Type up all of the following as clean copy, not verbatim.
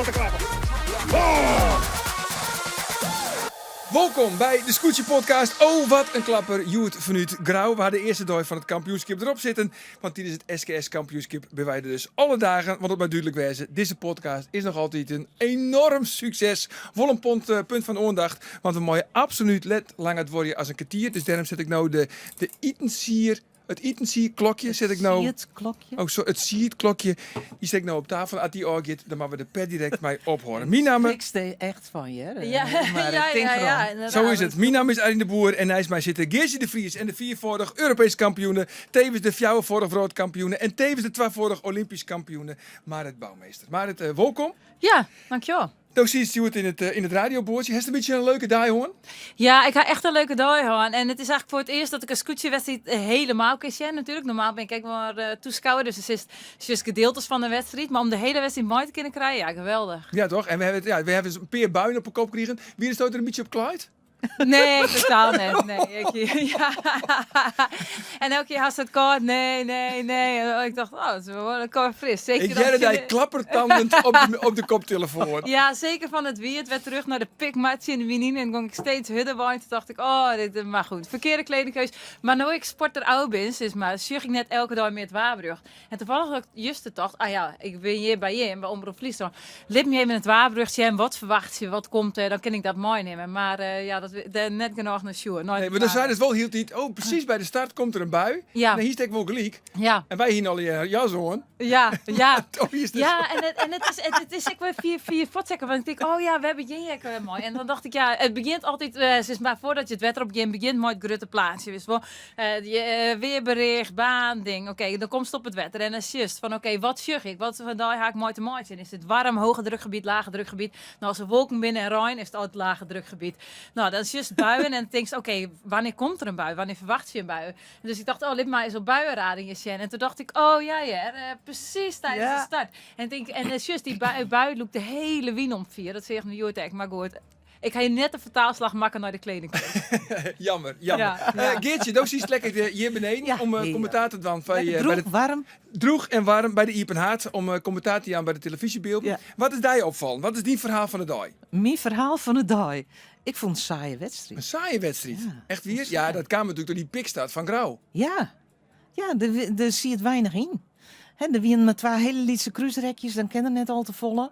wat in klapper. Oh! Wolkom by de Skûtsje Podcast. Oh, wat in klapper. Hjoed fanút Grou. We ha de earste dei fan it kampioenskip derop sitten. Want tidens it SKS kampioenskip binne wy der dus alle dagen. Want it moat dúdlik wêze, dizze podcast is noch altyd in enoarm sukses. Wol in pont, eh, punt fan oandacht, want we meie absolút net langer duorje as in kertier. Dus dêrom set ik no de, de itensier, it itensierklokje set ik no. Siedklokje. Oh, so, it siedklokje, dy set ik no op tafel. As dy ôfgiet, dan moatte we der per direkt mei ophâlde. Myn namme... Skrikst der echt fan, hear. Ja, Maar ja, tink ja, erom. ja, inderdaad. Zo is it. Myn namme is Arjen de Boer en neist my sitte Geartsje de Vries en de vierfâldich Europeesk kampioene, tevens de fjouwerfâldich wrâldkampioene en tevens de twafâldich Olympysk kampioene Marit Bouwmeester. Marit, eh, wolkom. Ja, dankjewol. Do sitst hjoed yn it, eh, yn it radioboatsje. Hast in bytsje in leuke dei hân? Ja, ik ha echt in leuke dei hân. En it is eigentlik foar it earst dat ik in skûtsjewedstriid helemaal kin sjen natuerlik. Normaal bin ik ek mar eh, taskôger, dus it is just gedeeltes fan de wedstriid. Mar om de hiele wedstriid mei te kinnen krijen, ja, geweldich. Ja, toch? En we hawwe, ja, we hawwe in pear buien op 'e kop krigen. Wiesto der in bytsje op klaaid? Nee, totaal net. Nee, ik, ja. En elke kear hast it kâld. Nee, nee, nee. En ik tocht, oh, it is wol lekker fris. Zeker Ik hearde dat dy klappertandend op de, op de koptelefoan. Ja, zeker fan it wiet. Wer terug nei de pikmat tsjin de wyn yn. En gong ik steeds hurder wei. Toen tocht ik, oh, dit, mar goed, ferkearde kledingkeus. Mar no ik sporter ôf bin, sis mar, sjoch ik net elke dei mear it waarberjocht. En toevallig dat ik juster tocht, ah ja, ik bin hjir by jim, by Omrop Fryslân. Lit my even it waarberjocht sjen, wat ferwachtsje, wat komt der, dan kin ik dat meinimme. Mar eh, ja, dat dêr net genôch nei sjoen. Nei Nee, it mar dan sei waarberjocht. it wol hieltyd, oh, presys by de start komt der in bui. Ja. En dan hiest ek wol gelyk. Ja, En wy hiene allegear jas oan. ja. Oh, hier is dus- Ja, en het is ek wer fier fuortsetten. Want ik tink, oh ja, we hawwe gjin jack mei. En dan tocht ik, ja, it begjint altyd, sis mar, foardat je it wetter op gean, begjint mei it grutte plaatsje, witst wol. Je, weerbericht, baan, ding. Oké, dan komst op it wetter en dan sjochst fan, oké, wat sjoch ik? Wat foar dei ha ik mei te meitsjen? Is it waarm, hege drukgebiet, lage drukgebiet? No, as der wolken binne en rein, is it altyd lage drukgebiet. No, dan sjochst buien en tinkst, oké, wannear komt der in bui? Wannear ferwachtsje je in bui? Dus ik tocht, oh, lit my ris op buienradar sjen. En toen tocht ik, oh ja, ja, presys tidens de start. En tink, en dan sjochst dy bui, bui lûkt de hiele wyn omfier. Dat seach ik hjoed ek, mar goed. Ik ha net de fertaalslach makke nei de kledingkeus. Jammer, jammer. Ja, ja. Eh, Geartsje, do sitst lekker eh, hjir beneden Ja, om eh, hearlik. kommentaar te dwaan by, Lekker eh, by droech, de, waarm. droech en waarm by de Iepen Haard om eh, kommentaar te jaan by de telefyzjebylden. Ja. Wat is dy opfallen? Wat is dyn ferhaal fan de dei? Myn ferhaal fan de dei. Ik fûn it in saaie wedstriid. In saaie wedstriid. Ja, Echt wier? Ja, dat kaam natuerlik troch dy pikstart fan Grou. Ja, ja der, der siet weinich yn. Hè, der wiene mar twa hiele lytse krúsrekjes, dan kin der net al te folle.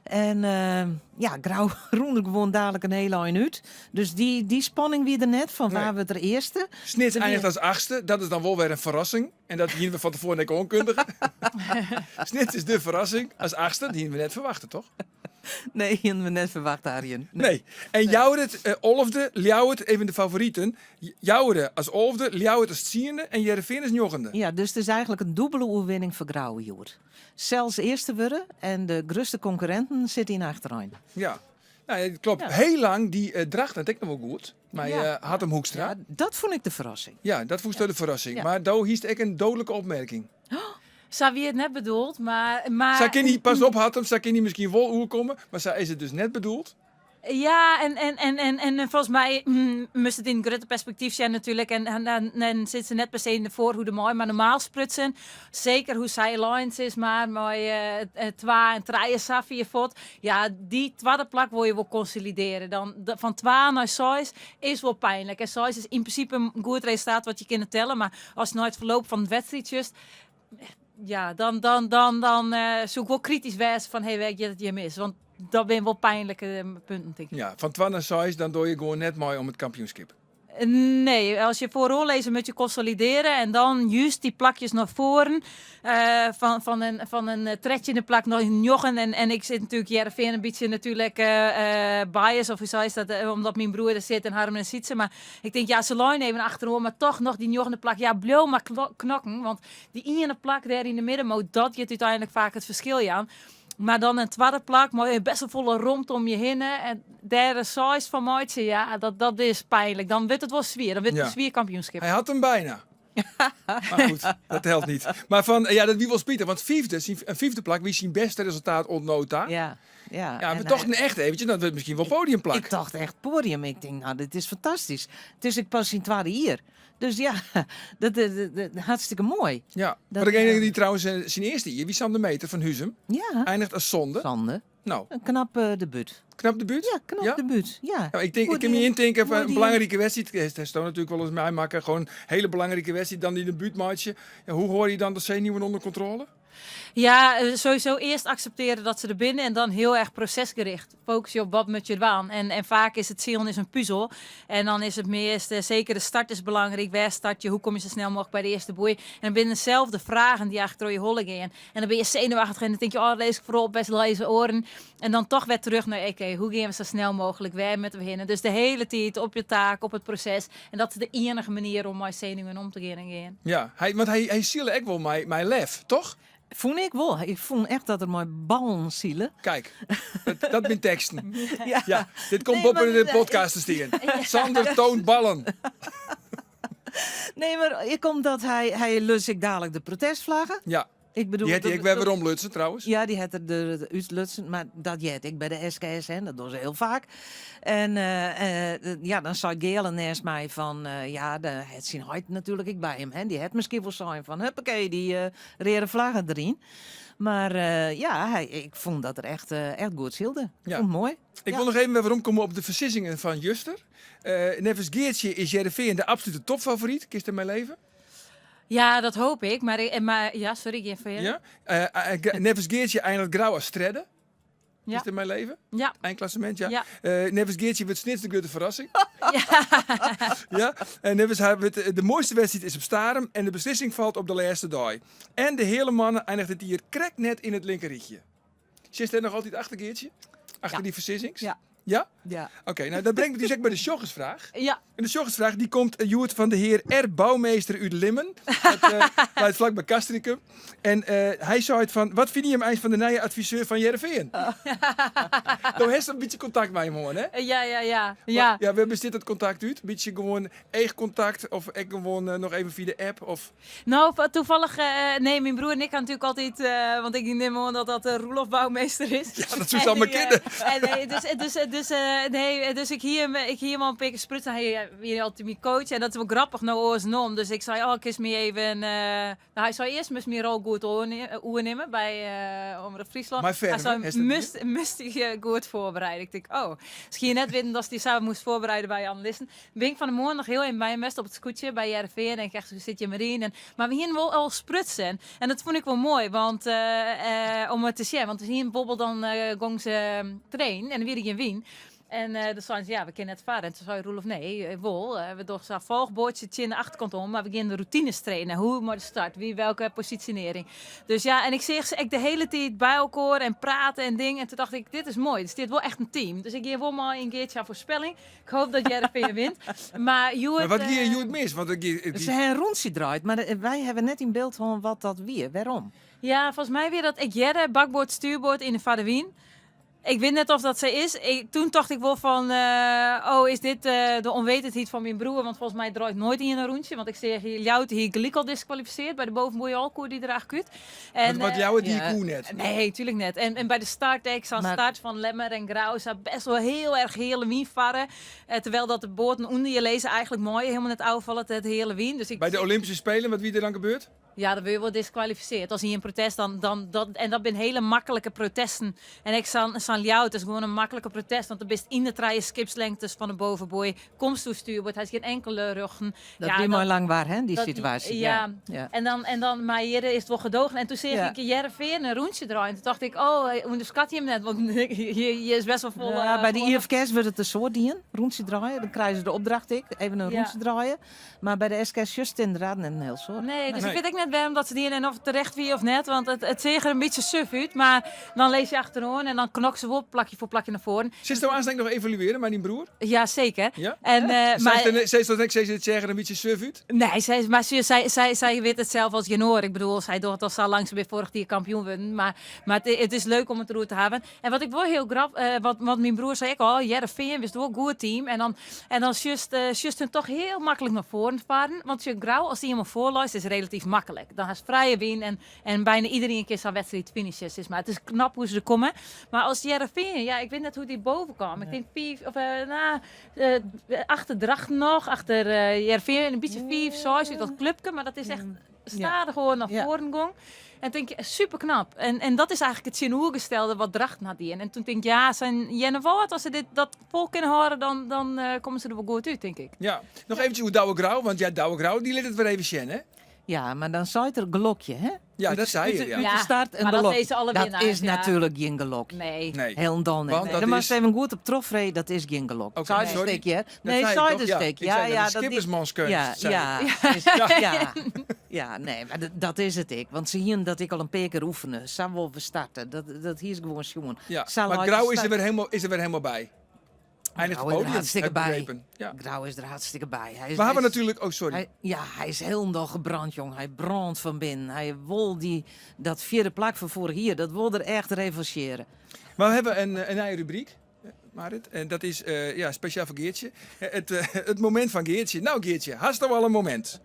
En eh, ja, Grou rûn der gewoan dalik in hiel ein út. Dus dy, dy spanning wie der net, fan wa Nee. wurdt der earste. Snits Der wie- einiget as achtste. Dat is dan wol wer in ferrassing. En dat hiene we fan tefoaren ek oankundige. Snits is de ferrassing as achtste. Dat hiene we net ferwachte, toch? Nee, hiene we net ferwachte, Arjen. Nee. En Joure, eh, alfde, Ljouwert, even de favoriten. Joure as alfde, Ljouwert as tsiende en Hearrenfean as njoggende. Ja, dus it is eigentlik in dûbele oerwinning foar Grou hjoed. Sels earste wurde en de grutste konkurrinten sitte yn achteryn. Ja. Nou, ja, klopt. Ja. Hiel lang die uh, Drachten it ek noch wol goed. Mei Ja. eh, Hattem Hoekstra. Ja, dat fûn ik de ferrassing. Ja, dat fûnst de ferrassing. Ja. Mar do hiest ek in doadlike opmerking. Sa wie it net bedoeld, mar Sa kin hy, pas op Hattem, sa kin hy miskien wol oerkomme, mar sa is it dus net bedoeld. Ja, en folgens my moatst it yn it grutte perspektyf sjen natuerlik. En sit se net per se yn de foarhoede mei, mar normaal sprutsen, seker hoe't sy lein sis mar, mei twa en trije sa fier fuort. Ja, dy twadde plak wol je wol konsolidearje. Dan fan twa nei seis is wol pynlik. En seis is yn prinsipe in goed resultaat wat je kinne telle, mar ast nei it ferloop fan it wedstriid sjochst, ja, dan soe ik wol kritysk wêze fan hey, wêr giet it hjir mis? Want dat binne wol pynlike punten, tink ik. Ja, fan twa nei seis, dan doch je gewoan net mei om it kampioenskip. Nee, as je foaroan lizze, moat je konsolidearje en dan just dy plakjes nei foaren. Fan in trettjinde plak nei njoggen. En ik sit natuerlik Hearrenfean in bytsje natuerlik bias, of hoe seist dat, omdat myn broer der sit en Harmen en Sytse. Mar ik tink, ja, se leine even achteroan, mar toch noch dy njoggende plak. Ja, bliuw mar knokken, want dy iene plak dêr yn de middenmoot, dat giet úteinlik faak it ferskil jaan. Mar dan in twadde plak mei best wol folle romte om je hinne en dêr in seis fan meitsje, ja, dat is pynlik. Dan wurdt it wol swier, dan wurdt it in swier kampioenskip. Hy hat him byna. Mar goed, dat helpt net. Mar fan, ja, dat wie wol spitich, want fyfde, syn, in fyfde plak wie syn bêste resultaat oant no ta. Ja, ja. Ja, we En tochten echt eventjes, dat wurdt miskien wol podiumplak. Ik tocht echt podium. Ik tink, no, dit is fantastysk. It is ek pas syn twadde jier. Dus ja, dat hartstikke moai. Ja, Dat, mar degene dy't trouwens syn earste jier wie Sam de Meter fan Huzum. Ja. Einiget as sânde. Sânde. Nou. In knap debuut. Knap debuut? Ja, knap Ja? debuut. Ja. Ja, ik denk, ik Goed kan me dien. intinken van Mooi een dien. belangrijke wedstrijd. Dat is natuurlijk wel eens mij maken. Gewoon een hele belangrijke wedstrijd. Dan die debuutmatje. Ja, hoe hoor je dan de zenuwen onder controle? Ja, sowieso eerst accepteren dat ze er binnen en dan heel erg procesgericht. Focus je op wat moet je doen. En vaak is het ziel is een puzzel. En dan is het meer, eerst, zeker de start is belangrijk. Waar start je? Hoe kom je zo snel mogelijk bij de eerste boei? En dan binnen dezelfde vragen die eigenlijk door je holle gaan. En dan ben je zenuwachtig en dan denk je, oh, lees ik vooral best lezen oren. En dan toch weer terug naar, oké, hoe gaan we zo snel mogelijk? Waar moeten we heen? Dus de hele tijd op je taak, op het proces. En dat is de enige manier om mijn zenuwen om te gaan en gaan. Ja, hij, want hij zielde echt wel mijn lef, toch? Vond ik wel. Ik vond echt dat er mooi ballen zielen. Kijk, dat zijn teksten. Ja. Ja, dit komt Nee, op in maar- de podcast te staan. Sander toont ballen. Nee, maar ik kom dat hij lus ik dadelijk de protestvlaggen. Ja, Ik bedoel, die had hij dat- ik weer dat- weer omlutsen trouwens. Ja, die had er de uitlutsen, maar dat jet ik bij de SKS, hè, dat doen ze heel vaak. En ja, dan zei Gele naast mij van, ja, de, het zien huid natuurlijk ik bij hem, hè. Die had misschien wel zijn van, huppakee, die rere vlaggen erin. Maar ja, ik vond dat er echt goed zielde. Ik Ja. vond het mooi. Ik Ja. wil nog even weer omkomen op de versissingen van Juster. Nevens Geertje is Heerenveen de absolute topfavoriet. Kist in mijn leven. Ja, dat hoop ik. Maar, maar ja, sorry, ik ga even. Ja. Nevens Geertje eindelijk grauw als Stredde. Ja. Is het in mijn leven? Ja. Eindklassement, ja. Ja. Nevens Geertje wordt snits de grote verrassing. Ja. Ja. En nevens haar wordt, de mooiste wedstrijd is op Starum en de beslissing valt op de laatste dag. En de hele mannen eindigt het hier krek net in het linkerrietje. Zit er nog altijd achter, Geertje? Achter Ja. die versissings? Ja. Ja? Ja. Oké, nou dat brengt me dus ook bij de sjoggersvraag. Ja. En de sjoggersvraag die komt, Joert, van de heer R. Bouwmeester uit Limmen. Dat uit vlak bij Castricum. En hij zei het van, wat vind je hem eind van de nieuwe adviseur van Heerenveen? Nou, heeft een beetje contact met hem, hoor, hè? Ja, ja, ja. Maar, Ja. ja, we hebben dit het contact uit. Een beetje gewoon eigen contact of ik gewoon nog even via de app of... Nou, toevallig, nee, mijn broer en ik gaan natuurlijk altijd, want ik neem aan dat dat Roelof Bouwmeester is. Ja, dat is allemaal En die, kinderen. en nee, dus, dus, dus, nee, dus ik hier, ik hier maar een paar keer sprutsen. Hij weer altijd mijn coach en dat is wel grappig, nou oors nom. Dus ik zei, oh, ik kies me even, nou, hij zei eerst moest me rol goed oornemen bij Omroep Friesland. Maar verder, Hij zei, hè, is dat must ik goed voorbereiden. Ik denk, oh, misschien net weten dat die samen moest voorbereiden bij analisten. Ben ik van de morgen nog heel in bij hem op het scootje bij JRV en denk ik echt, hoe zit je maar in? En, maar we hier wel al sprutsen. En dat vond ik wel mooi, want om het te zien. Want hier bijvoorbeeld dan gong ze trainen en dan weer ik in Wien. En dan zeiden ze, ja, we kennen het varen. En toen zei Roelof, nee, wel. We doen zo'n volgboordje in de achterkant om, maar we gaan de routines trainen. Hoe maar de start, wie, welke positionering. Dus ja, en ik zeg ze echt de hele tijd bij elkaar en praten en dingen. En toen dacht ik, dit is mooi. Dus dit is wel echt een team. Dus ik geef wel maar een keertje aan voorspelling. Ik hoop dat Heerenveen wint. Maar Joert, Maar wat geef je Joert mis? Want ik, ik, ik, Ze hebben een rondje draait, maar wij hebben net in beeld van wat dat weer. Waarom? Ja, volgens mij weer dat ik Jerre, bakboord, stuurboord in de Vaderwien. Ik weet net of dat ze is. Toen dacht ik wel van, oh, is dit de onwetendheid van mijn broer? Want volgens mij draait nooit in een rondje. Want ik zeg, Jout hier gelijk al disqualificeerd bij de bovenboei alkoer die draagt kut. En, wat jou die ja. koe net? Nee, tuurlijk net. En bij de start, ik zag Maar start van Lemmer en Grauw, zag best wel heel erg hele wien varen. Terwijl dat de boord onder je lezen eigenlijk mooi, helemaal net afvallen, het hele wien. Dus ik Bij de Olympische Spelen, wat wie er dan gebeurt? Ja, dan word je wel disqualificeerd. Als hij een protest, dan, dan, dat, en dat zijn hele makkelijke protesten. En ik san jou, het is gewoon een makkelijke protest. Want de best in de treien skipslengtes van de bovenboei. Komst toe stuurboord, hij is geen enkele ruggen. Dat Ja, is dat maar lang waar, hè, die dat situatie. Ja. Ja. Ja. En dan, en dan, maar hier is het wel gedogen. En toen zeg Ja. ik Heerenveen een rondje draaien. Toen dacht ik, oh, hij onderschat je hem net. Want je is best wel vol, Ja, bij de vol IFKS wordt het een soort dien. Rondje draaien. Dan krijgen ze de opdracht, ik. Even een Ja. rondje draaien. Maar bij de SKS just inderdaad net een heel soort. Nee, dus Nee. ik vind ik net bij hem dat ze die en of het terecht wie of net. Want het ziet er een beetje suf uit. Maar dan lees je achterom en dan knok ze op, plakje voor plakje naar voren. Zit ze nou aanstaan nog evalueren, maar die broer? Ja, zeker. Ja? En Zij maar is dat zij zit zeggen een beetje suf uit? Nee, zij, maar ze, zij, zij, zij weet het zelf als junior. Ik bedoel, zij doet al zo langzaam weer vorig jaar kampioen worden. Maar het is leuk om het roer te hebben. En wat ik wel heel grap, wat mijn broer zei ik al, Heerenveen is wel een goed team. En dan just hun toch heel makkelijk naar voren varen. Want je grauw, als die helemaal voorluistert, is relatief makkelijk. Dan has vrije win en bijna iedereen een keer zijn wedstrijd finishen. Is maar het is knap hoe ze er komen. Maar als Heerenveen, ja, ik weet net hoe die boven kwam. Ik denk 5, of nou achter Drachten nog, achter Heerenveen, een beetje 5, 6, uit dat clubje, maar dat is echt stadichoan nei foaren gong. En tink je, super knap. En dat is eigenlijk it tsjinoergestelde wat Drachten hat dien. En toen tink ik, ja, zijn Earnewâld, as se dit, dat fol kinne hâlde, dan komme se der wol goed út, tink ik. Ja, noch eventsjes oer Douwe Grou, want ja, Douwe Grou die lit it wer even sjen, hè? Ja, mar dan seit er gelokje, hè? Ja, dat sei er, ja. Út de start in Maar dat gelok. deze alle Dat winnaars, is ja. natuerlik gjin gelok. Nee. Nee. Hielendal net. Want Nee. dat Dêr moatst is- even goed op trochfreegje, dat is gjin gelok. Oké, Sei de sorry. stik, hear. Dat Nee, sei ik sei toch? de Ja, stik. ik Ja, zei dat ja, is dat is skippersmanskeunst, Ja, zei ja, ik. is- ja. Ja, nee, mar dat is it ek. Want se hienen dat ek al in pear kear oefene. Sa wolle we starte. Dat hier is gewoan sjoen. Ja, Sa mar leit de Grou is der start. wer helemaal, is der wer helemaal by. Eindigt Grou het is der podium, hartstikke heb ik by. begrepen. Ja. Grou is der hartstikke by. Hy is, We hebben hy is- natuurlijk... Oh, sorry. Hy, ja, hy is hielendal gebrand, jong. Hy brânt fan binnen. Hy wol dy, dat fjirde plak fan foarich jier, dat wol er echt revanchearje. Maar we hebben in nije rubryk, Marit. En dat is ja, spesjaal foar Geartsje. Het momint fan Geartsje. No Geartsje, hasto al in momint?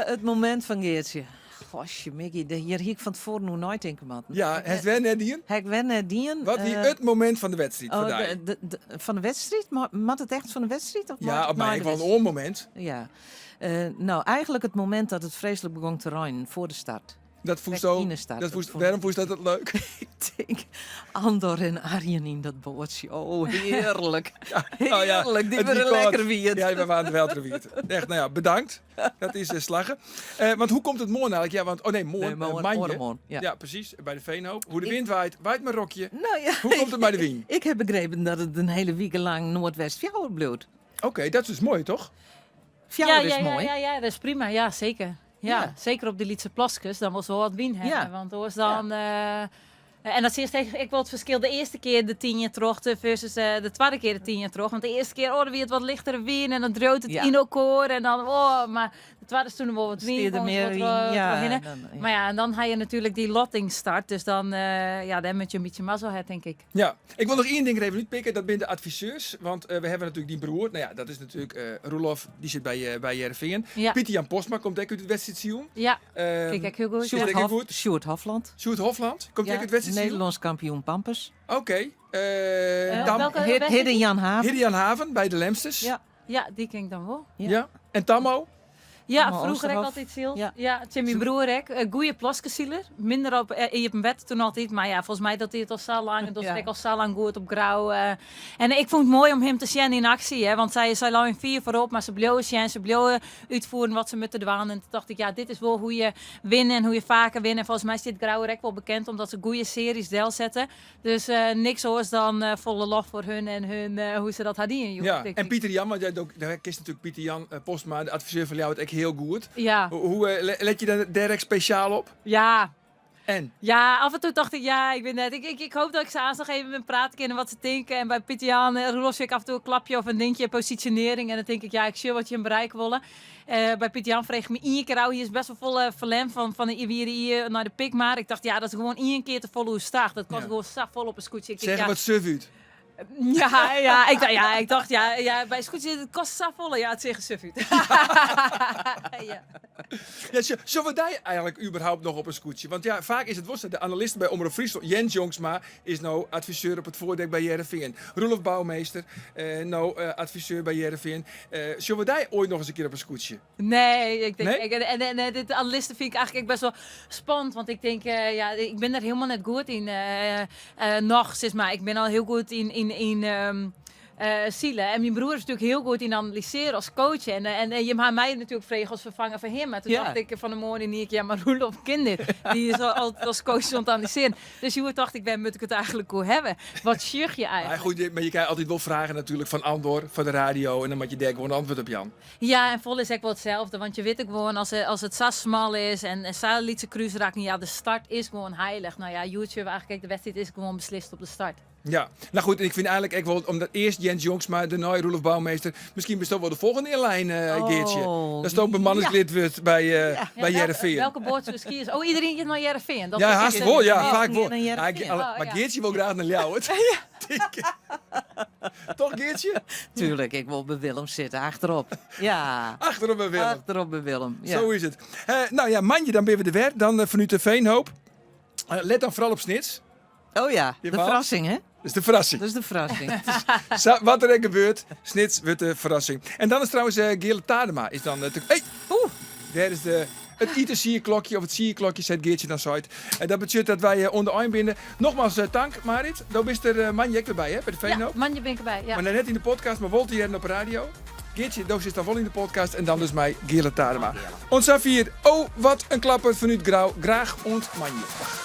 It momint fan Geartsje. Gosje, Mickey, hjir hie ik fan tefoaren oer neitinke moatten. Ja, hast wer net dien? Ha ik wer net dien. Wat wie it momint fan de wedstriid foar Oh, dy? fan de wedstriid? Moat it echt fan de wedstriid? Of Ja, moat it op my nei ek de wol in wedstriid? oar momint. Ja. No, eigentlik it momint dat it freeslik begûn te reinen foar de start. Dat fûnst Krekt do, yn de start, dat dat fûnst, fûn wêrom fûnst dat it leuk? Ik tink, Andor en Arjen yn dat boatsje. Oh, hearlik. Nou ja, Hearlik, dy it wurde wie koud. lekker wiet. Ja, we waarden wel wiet. Echt, no ja, bedankt. Dat is slagge. Want hoe komt it moarn eigentlik? Ja, want, oh nee, moarn, Nee, moarn, moandei. oaremoarn, ja. Ja, presys, by de Veenhoop. Hoe de wyn waait, waait myn rokje. No ja, Hoe komt it mei de wyn? Ik ha begrepen dat it in hiele wike lang noardwest fjouwer bliuwt. Oké, dat is dus moai, toch? Fjouwer ja, is ja, moai. Ja, ja, dat is prima. Ja, seker. Ja, seker op dy lytse plaskes, dan wolst wol wat wyn hawwe. Want oars dan... En dat is ek wol it ferskil de earste kear de Tynje troch versus de twadde kear de Tynje troch. Want de earste kear, oh, dan wie it wat lichtere wyn en dan driuwt it yn elkoar. En dan, oh, mar de twadde stûn wol wat wyn, Stiet der kon mear wat wyn, ja, trochhinne. dan, ja. Mar ja, en dan ha je natuerlik dy lottingstart. Dus dan, ja, dêr moat je in bytsje mazzel ha, tink ik. Ja, ik wol noch ien ding der even útpikke, dat binne de adviseurs. Want we hawwe natuerlik dyn broer, no ja, dat is natuerlik Roelof, dy sit by Hearrenfean. Pieter Jan Postma komt ek út it wedstriidsilen. Ja, kin ik ek hiel goed. Sjoerd Sjoerd goed. Sjoerd Hofland. Sjoerd Hofland, komt Ja, ek út it wedstriidsilen? Nederlânsk kampioen Pampus. Oké. Welke wedstriid? Hidde Jan Haven. Hidde Jan Haven by de Lemsters. Ja. Ja, dy ken ik dan wol. Ja. Ja. En Tammo? Ja, Tammo froeger ek Oosterhof. altyd syld. Ja. Ja, tsjin myn broer ek. Goeie plaskesiler. Minder op iepen wetter toen altyd. Mar ja, folgens my docht hy it al sa lang en docht Ja. ek al sa lang goed op Grou. En ik fûn it moai om him te sjen yn aksje. Hè, want sy lein fier foarop, mar se bliuwe sjen, se bliuwe útfieren wat se moatte dwaan. En toen tocht ik, ja, dit is wol hoe't je winne en hoe't je faker winne. En folgens my stiet Grou der ek wol bekend omdat se goeie searjes delsette. Dus niks oars dan folle lof foar hun en hun, hoe't se dat ha dien, joh, Ja, tink en ik. Pieter Jan, want jij dook, daar kist natuerlik Pieter Jan Postma, de adviseur fan Ljouwert, ek hiel goed. Ja. Hoe let je dêr dêr ek spesjaal op? Ja. En? Ja, af en toe dacht ik, ja, ik weet net. Ik hoop dat ik ze aanstonds nog even met praten kan en wat ze denken. En by Pieter Jan en Roelof zie ik af en toe in klapje of in dinkje, positionering. En dan tink ik, ja, ik zie wat je hem bereiken willen. By Pieter Jan freeg ik me ien kear ôf, hy is best wol folle ferlern fan de iwiere jier nei de Pikmar. Ik tocht, ja, dat is gewoan ien kear te folle oerstag. Dat kost gewoan sa folle op in skûtsje. Ik Zeg ja. wat suf út. Ja, ja, ik dacht, ja, ik dacht, ja, ja, by skûtsje, it kost sa folle. Ja, it seach der suf út. Ja. Ja, sjogge we dy eigentlik überhaupt noch op in skûtsje? Want ja, faak is it wol sa, de analisten by Omrop Fryslân, Jens Jongsma is no adviseur op it foardek by Hearrenfean. Roelof Bouwmeester, no adviseur by Hearrenfean. Sjogge we dy oait noch ris in kear op in skûtsje? Nee, ik denk, Nee? ik, en dit analisten fyn ik eigentlik ek best wol spannend. Want ik tink, ja, ik bin der hielendal net goed yn. Noch, sis mar. Ik bin al hiel goed yn silen. En myn broer is natuerlik hiel goed yn analysearjen as coach. En jim ha my natuerlik frege as ferfanger fan him. Mar toen tocht ik fan 'e moarn yn ien kear, ja, mar Roelof kin dit. Dy is al altyd as coach oan it analysearjen. Dus hjoed tocht ik, wêr moat ik it eigentlik oer hawwe? Wat sjoch je Maar eigentlik? goed, mar je krije altyd wol fragen natuerlik fan Andor, fan de radio. En dan moat je dêr gewoan antwurd op jaan. Ja, en fol is ek wol itselde. Want je witte gewoan, as it sa smal is en sa lytse krúsrakken, ja, de start is gewoan heilich. No ja, hjoed sjogge we eigentlik ek, de wedstriid is gewoan beslist op de start. Ja, no goed, ik fyn eigentlik ek wol, omdat earst Jens Jongsma, dêrnei Roelof Bouwmeester, miskien bisto wol de folgjende yn lijn, Geartsje. Datsto bemanningslid wurdt by Hearrenfean. Welke boat soe kieze? Oh, iedereen giet nei Hearrenfean. Dat Ja, is haast het. wol, ja, Oh. faak wol. Gean nei Hearrenfean. Ja, Oh, mar ja. Geartsje wol graach nei Ljouwert. Toch, Geartsje? Tuurlijk, ik wol by Willem sitte, achterop. Ja. Achterop by Willem. Achterop by Willem, ja. Sa is it. No ja, moandei dan binne we der wer, dan fanút de Veenhoop. Let dan foaral op Snits. Oh ja, de Jawel. ferrassing, hè? Dat is de ferrassing. Dat is de ferrassing. Sa, wat der ek gebeurt, Snits wurdt de ferrassing. En dan is trouwens Geale Tadema is dan te... Hey! Oeh! Dêr is de, it itersierklokje, of it sierklokje, sa't Geartsje dan seit. En dat betsjut dat wy oan de ein binne. Nogmaals tank, Marit. Do bist der moandei ek wer by, hè, by de Ja, Veenhoop. moandei bin ik derby, ja. Mar net yn de podcast, mar wol te hearren op de radio. Geartsje, do sitst dan wol yn de podcast en dan dus mei Geale Tadema. Oant safier, oh wat in klapper fanút Grou. Graach oant moandei.